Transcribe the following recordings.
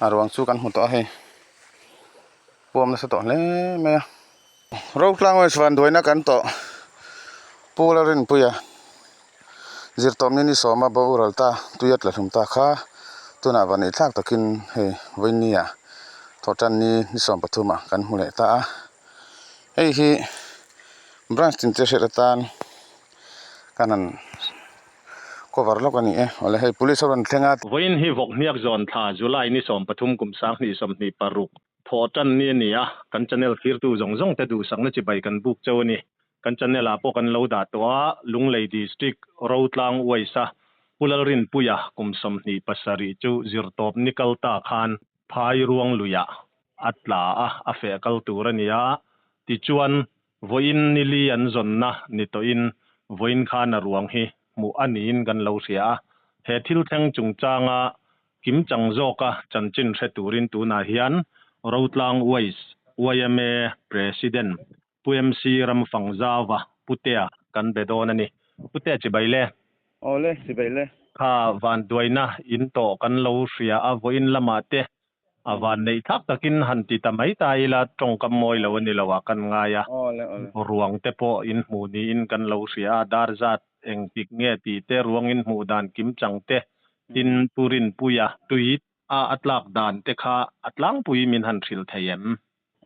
A ruang chu kan hmu tawh a hei puam nasa tawh hle mai a. Rotlang West vanduaina kan tawh Pu Lalrinpuia zirtawpni ni sawma boral ta tui a tla hlum ta kha tunah van ihthlak takin hei vawinia thawhtanni ni 13 ah kan hmu leh ta a hei hi branch tin te hriat atan kan han cover lawk a ni e awle hei police ho rawn thleng a. Vawiin hi vawk hniak zawn thla July ni 13 kum 2026 thawhtan ni a ni a, kan channel thlirtu zawng zawng te duhsakna chibai kan buk cheu a ni. Kan channel ah pawh kan lo dah tawh a, Lunglei District Rotlang Uaisa Pu Lalrinpuia kum 27 chu zirtawp ni kal ta khan phai ruang luiah a tla a, a feh kal tur a ni a, tichuan Vawiin nili an zawnna ni tawhin vawiin khan a ruang hi hmuh a niin kan lo hria a. He thil thleng chungchanga kimchang zawka chanchin hre turin tunah hian Rotlang Uais yma President Pu MC Ramfangzauva Putea kan be dawn a ni. Putea chibai le. Awle, chibai le. Kha vanduaina in tawh kan lo hria a, vawiin lamah te A van neih thlak takin han ti ta mai ta ila tawngkam mawi lo a ni lo a kan ngai a, ruang te pawh in hmuh niin kan lo hria a, dar zat engtik nge tih te ruang in hmuh dan kim chang te, tin Pu Rinpuia tui a a tlak dan te kha a tlangpui min han hrilh thei em?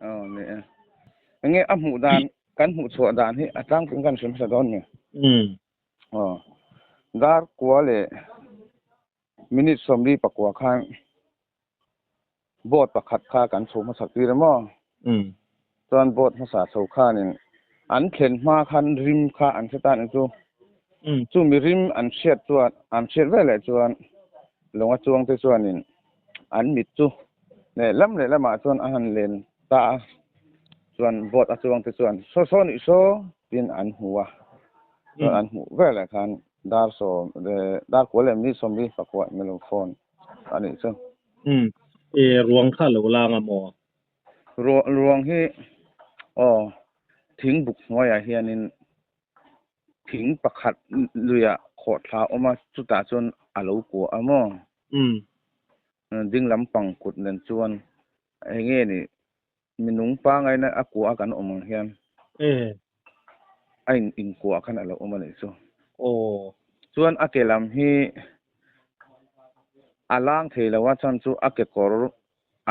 Aw ni e. Enge a hmuh dan kan hmuh chhuah dan hi a tlangpuiin kan hrilh hmasa dawn ni. Aw dar kua leh Minute 49 khan boat pakhat kha kan chho hmasak tir a maw? Chuan boat hmasa chho khanin an thlen hma khan rim kha an hre ta nih chu. Chumi rim an hriat chuan an hriat veleh chuan lawnga chuangte chuanin an mit chu lehlam lehlamah chuan a han len ta a, chuan boat a chuangte chuan saw saw nih saw tiin an hmu a, chuan an hmuh veleh khan Dar sawm leh dar kua leh minute 49 min lo phone a nih chu. Umm e ruang kha lo lang a maw? Ruang hi aw thing buk hnuaiah hianin thing pakhat luiah khawhthla a awm a chutah chuan a lo kua a maw? Umm. Ding lampang kut nen chuan enge ni Minung pangaina a kua a kan awm ang hian a in inkuah khan a lo awm a nih chu. Aw. Chuan a ke lam hi a lang thei lo a, chuan chu a kekawr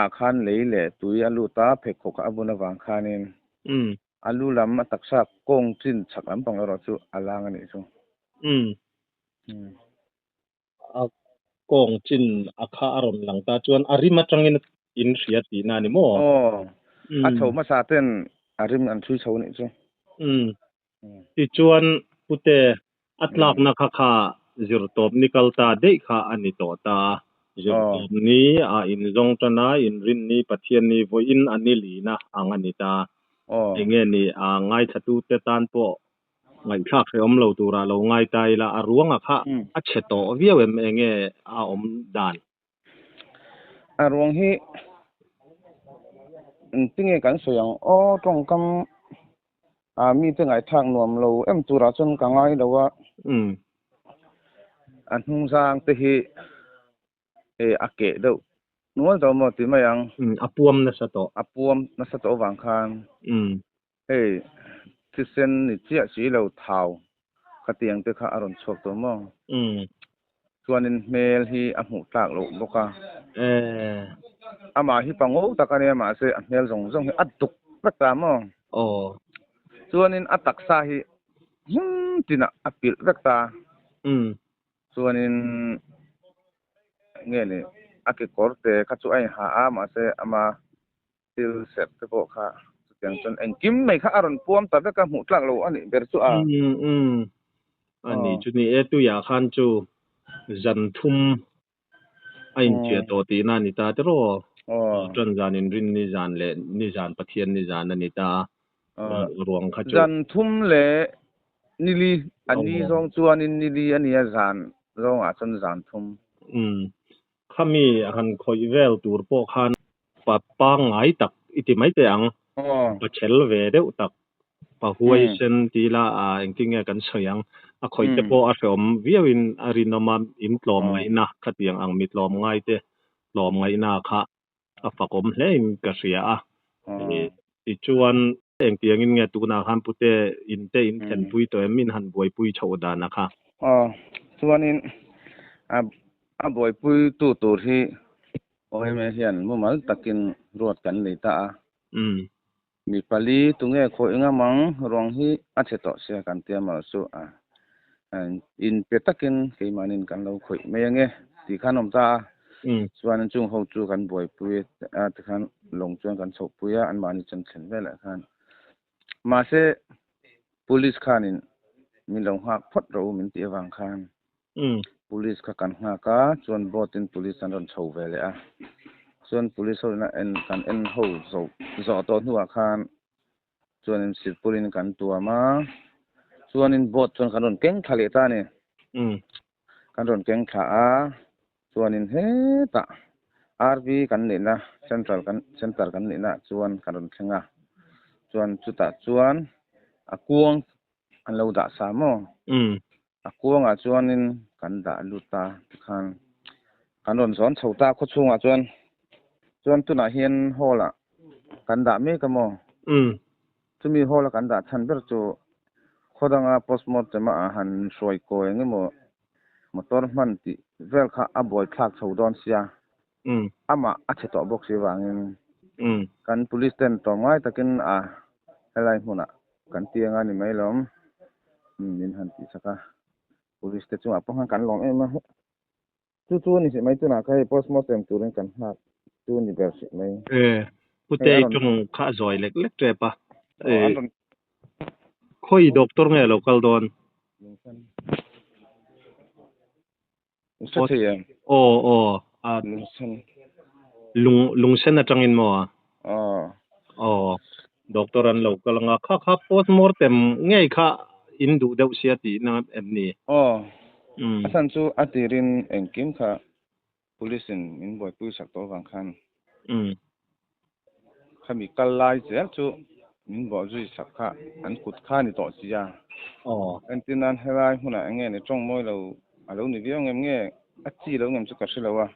ah khan lei leh tui a lut a, pheikhawk a bun avang khanin a lu lam a taksa kawng chin chhak lampang erawh chu a lang a nih chu. A kawng chin a kha a rawn lang ta chuan a rim atangin in hria tihna a ni maw? Aw, a chho hmasa ten a rim an chhui chho nih chu. Umm, tichuan pute a tlakna kha kha zirtawp ni kal ta daih kha a ni tawh ta a, zirtawp ni a inzawng tan a, inrinni Pathianni vawiin a ni lina ang a ni ta. Enge ni a ngaithlatute tan pawh Ngaihthlak hrehawm lo turah lo ngai ta ila, a ruangah kha a chhe tawh viau em enge a awm dan? A ruang hi engtinge kan sawi ang aw tawngkam ah mite ngaihthlak nuam lo em turah chuan ka ngai lo a, a hnungzang te hi e a keh deuh nual tawh maw ti mai ang. A puam nasa tawh. A puam nasa tawh avang khan. Hei thisen ni chiah si lo thau khatiang te kha a rawn chhuak tawh maw? Chuanin hmel hi a hmuh tlak loh bawk a. Amah hi pango tak a nia mahse a hmel zawng zawng hi a duk vek ta maw? Chuanin a taksa hi hmun tinah a pilh vek ta. Chuanin nge ni a kekawr te kha chu a inha a mahse ama thil serh te pawh kha chutiang chuan engkim mai kha a rawn puam ta vek a hmuh tlak lo a nih ber chu a. Umm a ni chu ni e tuiah khan chu zan thum a inchiah tawh tihna a ni ta tiraw tan zan inrin ni zan leh ni zan Pathian ni zan a ni ta a ruang kha chu. Zan thum leh nili a ni zawng chuanin nili a nia zan zawngah chuan zan thum. Umm Khami han khawih vel tur pawh khan pa pangngai tak i ti mai teh ang, pa chhel ve deuh tak, pa huaisen ti ila engtin nge kan sawi ang, a khawih te pawh a hrehawm viauin a rinawm a, in tlawm ngaihna khatiang ang mi tlawm ngai te tlawm ngaihna kha a fakawm hlein ka hria a. Tichuan engtiangin nge tunah khan pute in te in thlenpui tawh em min han buaipui chhoh dan a kha. Aw, chuanin a buaipui tu tur hi OMA hian mumal takin ruat kan nei ta a. Mi pali tunge khawi ngam ang ruang hi a chhe tawh sia kan tia maw chu a in pe takin keimahnin kan lo khawih mai ange tih khan awm ta a. Chuanin chung ho chu kan buaipui a tikhan lawng chuan kan chhohpui a anmahni chuan thlen velah khan. Mahse police khanin min lo nghak phawt rawh u min tih avang khan police kha kan nghak a, chuan boat in police an rawn chho ve leh a. Chuan police ho ina en kan en ho zo zawh tawh hnuah khan chuanin sirpur in kan tuam a, chuanin boat chuan kan rawn keng thla leh ta a ni. Kan rawn keng thla a, chuanin hetah RV kan neihna central kan center kan neihna ah chuan kan rawn thleng a, chuan chutah chuan a kuang an lo dah sa maw? A kuangah chuanin kan dah lut ta tikhan kan rawn zawn chho ta khaw chhungah chuan chuan tunah hian hall ah kan dah mek a maw? Chumi hall a kan dah chhan ber chu khaw danga postmortem ah han hruai kawi eng emaw motor hman tih vel kha a buai thlak chho dawn sia. Amah a chhe tawh bawk si vangin kan police ten tlawmngai takin a helai hmunah kan ti anga ni mai lawm min han tih sak a. Police te chungah pawh khan kan lawm em a. Chu chu a ni hrih mai tunah kha hei postmortem turin kan nghak chu ni ber hrih mai. E, Putei tawng kha a zawi lek lek tep a. Khawi doctor nge lo kal dawn? Hre thei em? Aw aw a Lungsen. Lung lungsen atangin maw? Aw. Aw doctor an lo kal anga kha kha postmortem ngei kha in duh deuh sia tihna em ni? Aw. A chhan chu a tirin engkim kha police in min buaipui sak tawh avang khan khami kal lai zel chu min bawh zui sak kha an kut kha ni tawh sia. Entir nan helai hmunah eng nge ni tawng mawi lo a lo ni viau ngem nge a chi lo ngem chu ka hre lo a.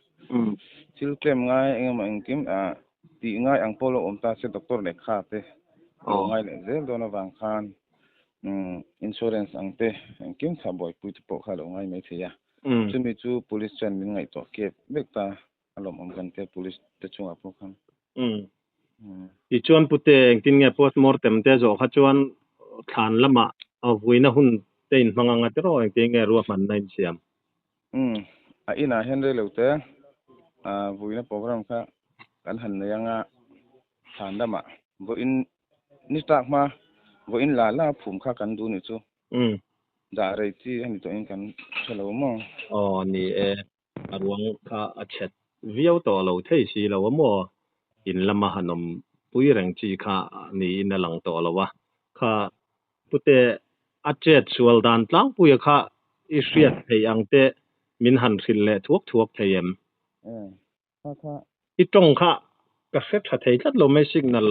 Thil tlem ngai eng emaw engkim tih ngai ang pawh lo awm ta se doctor lehkha te lo ngai leh zel dawn avang khan insurance ang te engkim kha buaipui te pawh kha lo ngai mai thei a. Chumi chu police chuan min ngaihtuah kep vek ta a lawmawm kan tia police te chungah pawh khan. Tichuan pute engtin nge postmortem te zawh kha chuan thlan lamah vuina hun te in hmang anga tiraw engtin nge ruahmanna in siam? A inah hian rei lo te vuina program kha kan han nei anga thlan lamah vawiin ni tlak hma vawiin la la phum kha kan duh nih chu. Dah rei chi a ni tawhin kan hre lo maw? Aw ni e, a ruang kha a chhet viau tawh lo thei si lo a maw? In lama han awm pui reng chi kha niin a lang tawh lo a, kha pute a chet sual dan tlangpuia kha i hriat theih ang te min han hrilh leh thuak thuak thei em? I tawng kha ka hre tha thei tlat lo mai signal.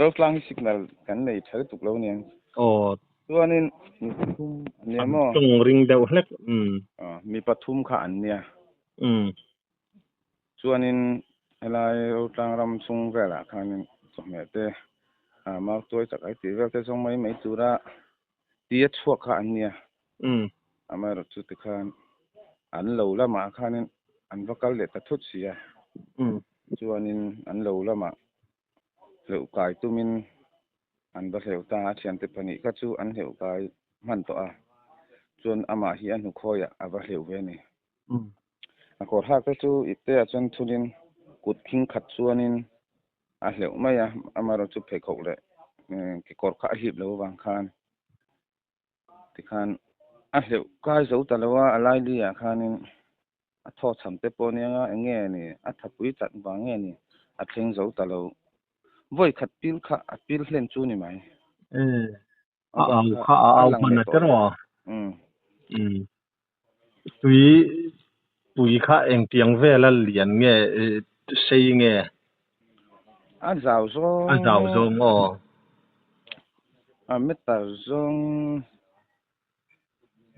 Rotlang hi signal kan nei tha lutuk lo aniang. Aw. Chuanin mi pathum an nia maw? Tawng ring deuh hlek. Aw, mi pathum kha an nia. Chuanin helai Rotlang ram chhung velah khanin chawhmeh te mau tuai chak ai tih vel te zawng mai mai tura tia chhuak kha an nia. Amaherawhchu chu tikhan an lo lamah khanin an va kal leh ta thut si a. Chuanin an lo lamah hleuh kai tumin an va hleuh ta a, thiante pahnih kha chu an hleuh kai hman tawh a. Chuan amah hi a hnukhawiah a va hleuh ve a ni. A kawr hak te chu ipteah chuan thulin kut khing khat chuanin a hleuh mai a, amaherawhchu pheikhawk leh kekawr kha a hlip lo avang khan tikhan a hleuh kai zo ta lo a, a laili ah khanin a thaw chham te pawh ania nga eng nge ni a thapui chat vang nge ni a thleng zo ta lo vawi khat pil kha a pil hlen chu ni mai. A au kha a au hman a tiraw a? Tui tui kha engtiang vela lian nge sei nge? A zau zawng. A zau zawng aw. A meter zawng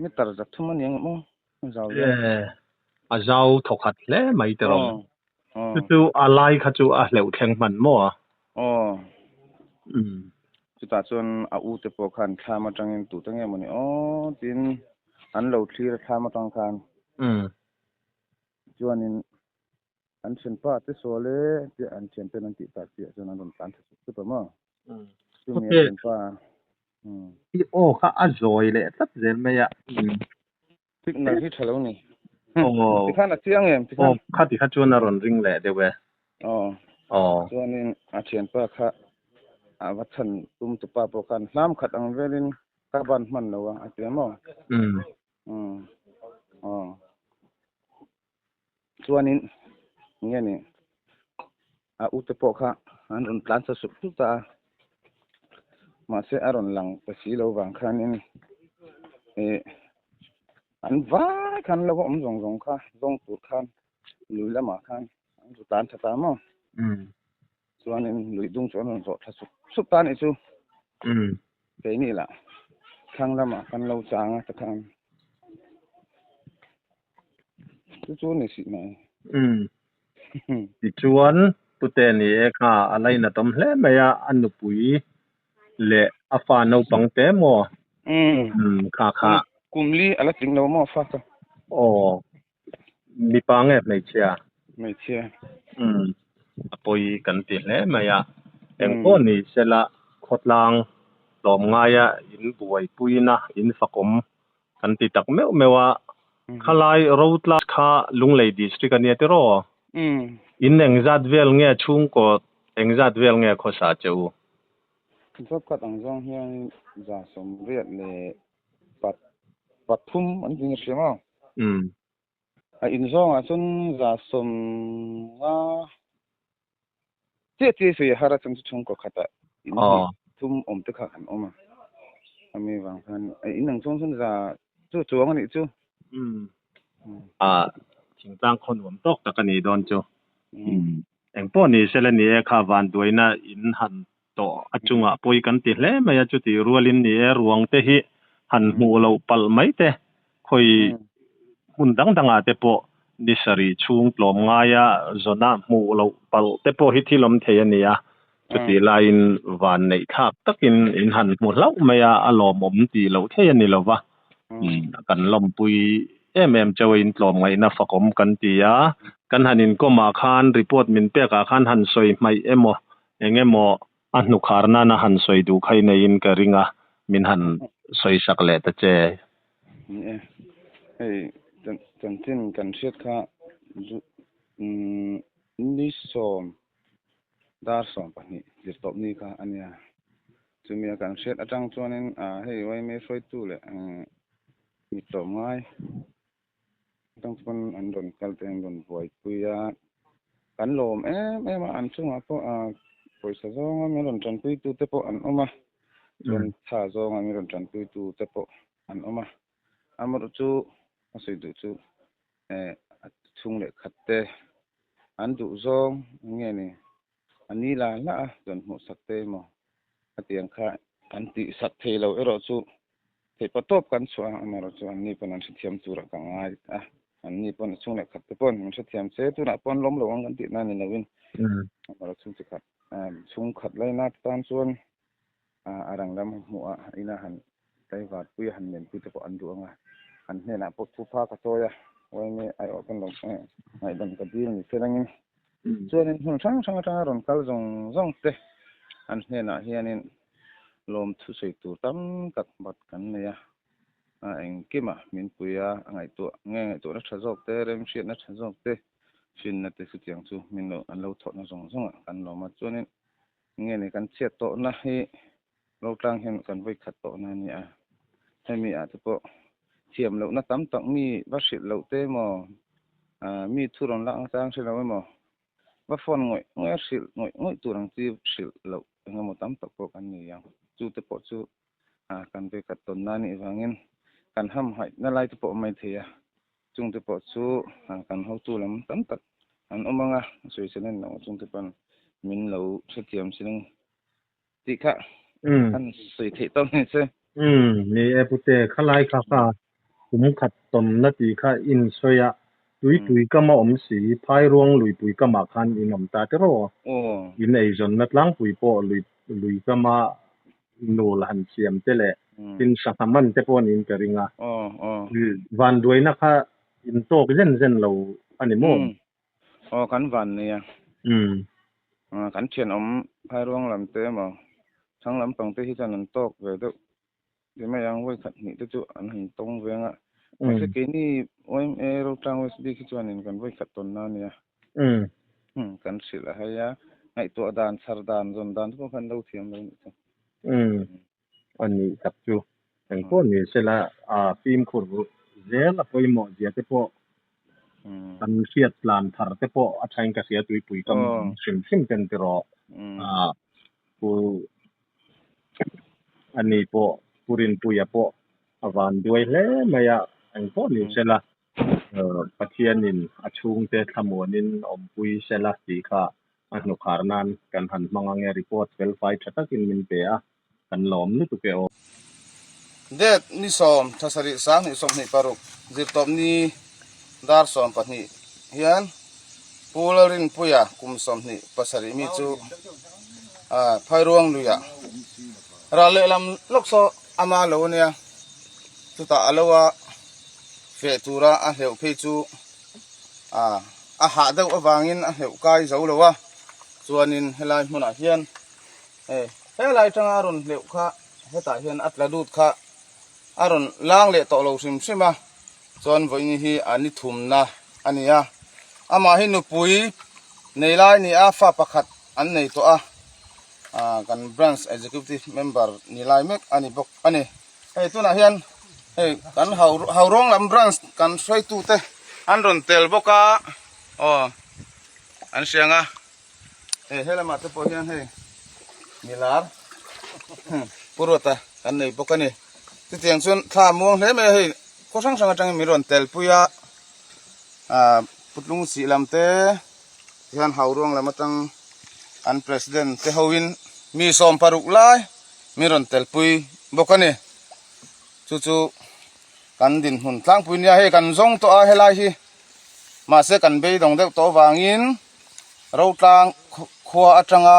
meter za thum a ni ang maw? A zau zawng. A zau thawkhat hle mai tiraw. Chu chu a lai kha chu a hleuh thleng hman maw a? Aw. Chutah chuan a u te pawh khan thlam atangin tute nge mawni aw tiin an lo thlir a thlam atang khan. Chuanin an thianpa te sual e tia an thianten an tih tak chiah chuan an rawn tlan tha sup sup a maw? Chumi a thianpa. I aw kha a zawi leh tlat zel mai a. Signal hi tha lo ni. Tikhan a chiang em tikhan? Aw khati kha chuan a rawn ring leh deuh e. Aw. Aw. Chuanin a thianpa kha a va chhan tum tu pa pawh khan hlam khat ang velin ka ban hman lo a a ti a maw? Umm. Aw. Chuanin nge ni a ute pawh kha an rawn tlan sa sup sup ta a, mahse a rawn lang ta si lo vang khanin ih an vai khan lo awm zawng zawng kha zawng tur khan lui lamah khan an zu tlan tha ta maw? Chuanin lui dung chu an rawn zawh tha sup sup ta a nih chu. Keini lah thlang lamah kan lo chang a takhan chu chu ni sih mai. Tichuan Pute ni e kha a lainatawm hle mai a, a nupui leh a fa naupang te maw? Kha kha. Kum li a la tling lo maw a fa kha? Aw. Mipa nge hmeichhia? Hmeichhia. Umm, a pawi kan ti hle mai a. Engpawh ni sela khawtlang tlawmngaia in buaipuina in fakawm kan ti tak meuh meuh a. Khalai Rotla kha Lunglei District a nia tiraw? In engzat vel nge chhungkaw engzat vel nge khawsa che u? Job khat ang zawng hian 188 an ti hria maw? A in zawngah chuan 150 chiah chiah sawi a har a chuan chu chhungkaw khatah in hnih thum awm te kha kan awm a. Ami vang khan a in ang chhung chuan za chu chuang a nih chu. A thingtlang khaw nuam tawk tak a nih dawn chu. Engpawh ni sela ni e kha vanduaina in han tawh a chungah pawi kan ti hle mai a, chutih rualin ni e ruang te hi han hmuh loh palh mai te, khawi hmun dang dangah te pawh ni sarih chhung tlawm ngaia zawna hmuh loh palh te pawh hi thil awm thei a ni a, chutih laiin van neih thlak takin in han hmu hlauh mai a, a lawmawm tih loh thei a ni lo va, kan lawmpui em em chauh a in tlawm ngaihna fakawm kan ti a, kan han inkawmah khan report min pekah khan han sawi hmaih emaw Eng emaw a hnukhar nana han sawi duh kha i neiin ka ring a, min han sawi sak leh ta che. Ni e, hei chanchin kan hriat kha ni sawm dar 12 zirtawp ni kha a nia. Chumi a kan hriat atang chuanin hei YMA hruaitu leh mi tlawmngai atang chuan an rawn kal te an rawn buaipui a, kan lawm em em a, an chungah pawh pawisa zawnga min rawn tanpui tu te pawh an awm a, chuan tha zawnga min rawn tanpui tu te pawh an awm a, amaherawhchu chu a sawi duh chu a chhung leh khat te an duh zawng nge ni a ni la la a chuan hmuh sak te emaw a tiang kha an tih sak thei lo erawh chu Theihpa tawp kan chhuah a, amaherawhchu an ni pawn an hrethiam turah ka ngai a, an ni pawn a chhung leh khat te pawn min hrethiam che, tunah pawn lawm lo ang kan tih na ni loin amaherawhchu chi khat chhung khat laina te tan chuan a rang lam hmuh a ina han tlaivar pui a han nen pui te pawh an duh ang a, an hnenah pawh thupa ka chawi a, uaime aiawh pawn lo ngaihdam ka dil ni se rengin chuanin hmun hrang hrang atanga rawn kal zawng zawng te an hnenah hianin Lawmthu sawi tur tam tak bat kan nei a, a engkimah min pui a, a ngaihtuah nge ngaihtuahna tha zawk te, remhriatna tha zawk te, finna te chutiang chu min lo an lo thawhna zawng zawngah kan lawm a. Chuanin nge ni kan chhiat tawhna hi Rotlang hian kan vawi khat tawhna a ni a, hemi ah te pawh thiam lohna tam tak mi va hrilh loh te emaw, mi thu rawn lak nachang hre lo emaw, Va phone ngawih ngawih a hrilh ngawih ngawih tur ang chi hrilh loh eng emaw tam tak pawh kan nei ang. Chu te pawh chu kan ve khat tawn na nih vangin kan hamhaih na lai te pawh awm mai thei a. Chung te pawh chu kan hotu lam tam tak an awm ang a, sawisel en loh chung te pawn min lo hrethiam sin ang tih kha an sawi theih tawk ni che. Ni e pute, khalai kha kha kum khat tawn na tih kha in sawi a. Tuipui kama awm si, Phairuang luipui kamah khan in awm ta tiraw? In eizawnna tlangpui pawh lui kama nul han siam te leh tin sangha man te pawh niin ka ring a. Vanduaina kha in tawk zen zen lo a ni maw? Aw kan van nei a. Kan thianawm Phairuang lam te emaw Thang lampang te hi chuan an tawk ve deuh. Ti mai ang vawi khat hnih te chu an han tawng veng a. Mahse keini YMA Rotlang West bik hi chuanin kan vawi khat tawnna a nia. Kan hrilh a hei a, ngaihtuah dan, chhar dan, zawn dan te pawh khan lo thiam lo nih chu. A nih tak chu. Engpawh ni sela fimkhur zel a pawimawh zia te pawh kan hriat tlan thar te pawh a thain ka hria tuipui kam hrim hrim ten tiraw Pu ani pawh Pu Rinpuia pawh a van duai hle mai a, engpawh ni sela Pathianin a chhungte thlamuanin awmpui sela tih kha a hnukhar nan kan han hmang ang e, report felfai tha takin min pe a, kan lawm lutuk e aw. Date ni sawm tha sarih sanghnih 26 zirtawp ni dar 12 hian Pu Lalrinpuia kum 27 mi chu Phairuang luiah ral lehlam lawk saw ama lo ania chutah a lo a feh tura a hleuh phei chu a hah deuh avangin a hleuh kai zo lo a chuanin helai hmunah hian Hei helai atanga a rawn hleuh kha hetah hian a tla lut kha a rawn lang leh tawh lo hrim hrim a chuan vawiin hi a ni thumna a ni a amah hi nupui nei lai a ni a fa pakhat an nei tawh a ah kan branch executive member ni lai mek a ni bawk a ni hei tunah hian hei kan haurawng lam branch kan hruaitu te an rawn tel bawk a aw an hriang a. Hei he lamah te pawh hian hei milar puruata kan nei bawk a ni. Chutiang chuan thla a muang hle mai a hei khaw hrang hrang atangin min rawn tel pui a ah putlung sih lam te tihian hauruang lam atang an president te hoin mi sawm paruk lai min rawn tel pui bawk a ni. Chu chu kan dinhmun tlangpui nia hei kan zawng tawh a helai hi mahse kan beidawng deuh tawh avangin. Rotlang khua atanga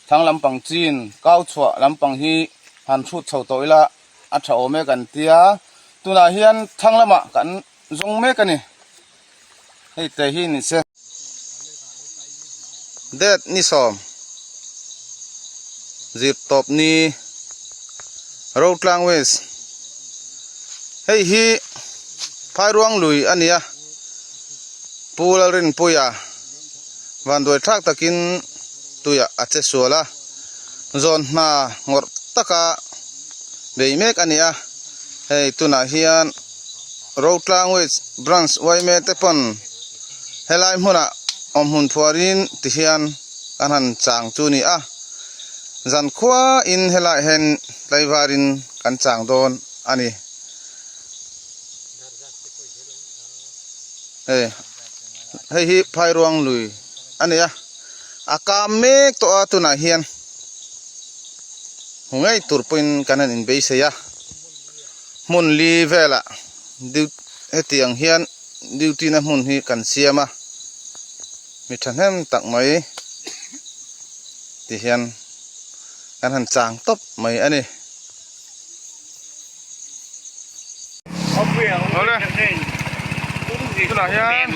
thlang lampang chin kau chhuah lampang hi han hrut chho tawh ila a tha awm e kan tia tunah hian thlang lamah kan zawng mek a ni hei te hi ni se date ni sawm zir tawp ni Rotlang West hei hi Phairuang lui a ni a. Pu Lalrinpuia vanduai thlak takin tuiah a che sual a, zawn hna ngawrh taka bei mek a ni a, hei tunah hian Rotlang West Branch yma te pawn helai hmunah awmhmun phuarin tihian kan han chang chu a ni a, zankhuain helaiah hian tlaivarin kan chang dawn a ni. Hei hei hi phairuang lui a ni a a kam mek tawh a tunah hian hmu ngei tur pawhin kan han inbeisei a hmun li velah hetiang hian duty na hmun hi kan siam a mi thahnem tak mai ti hian kan han chang tawp mai a ni. Tunah hian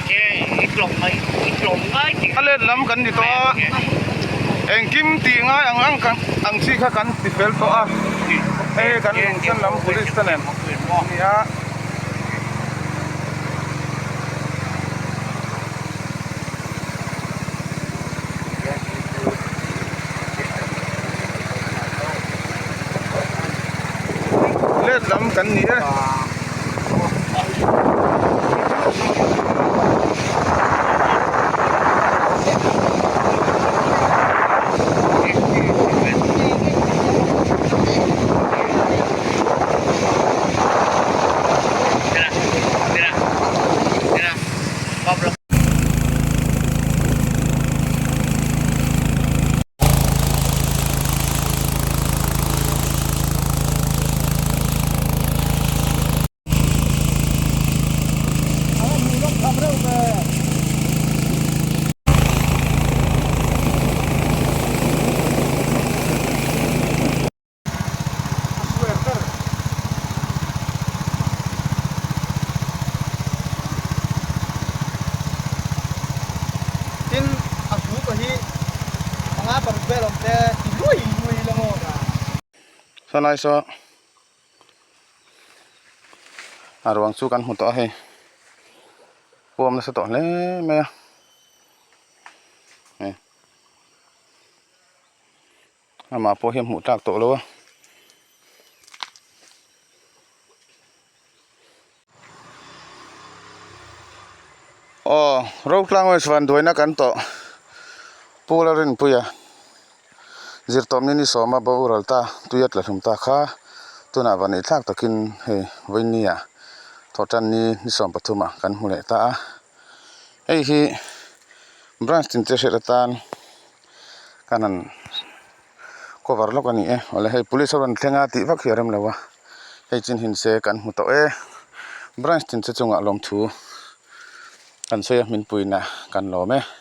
a let lam kan ni tawh a engkim tih ngai ang ang kan ang chi kha kan ti fel tawh a hei kan lungsen lam police te nen a ni a. Let lam kan ni e. Tin, a hu ka hi panga paruk vel awm te ti luai luai ila maw? Saw lai saw a ruang chu kan hmu tawh a hei puam nasa tawh hle mai a hei amah pawh hi a hmuh tlak tawh lo a. Aw Rotlang West van duaina kan tawh Pu Lalrinpuia zirtawpni ni sawma boral ta tui a tla hlum ta kha tunah van ei thlak takin hei vawinia thawhtanni ni 13 ah kan hmu leh ta a hei hi branch tin te hriat atan kan han cover lawk a ni e awle hei police a rawn thleng a tih vak hi a rem lo a hei chin hin se kan hmu tawh e branch tin che chungah lawmthu kan sawi a hminpuina kan lawm e.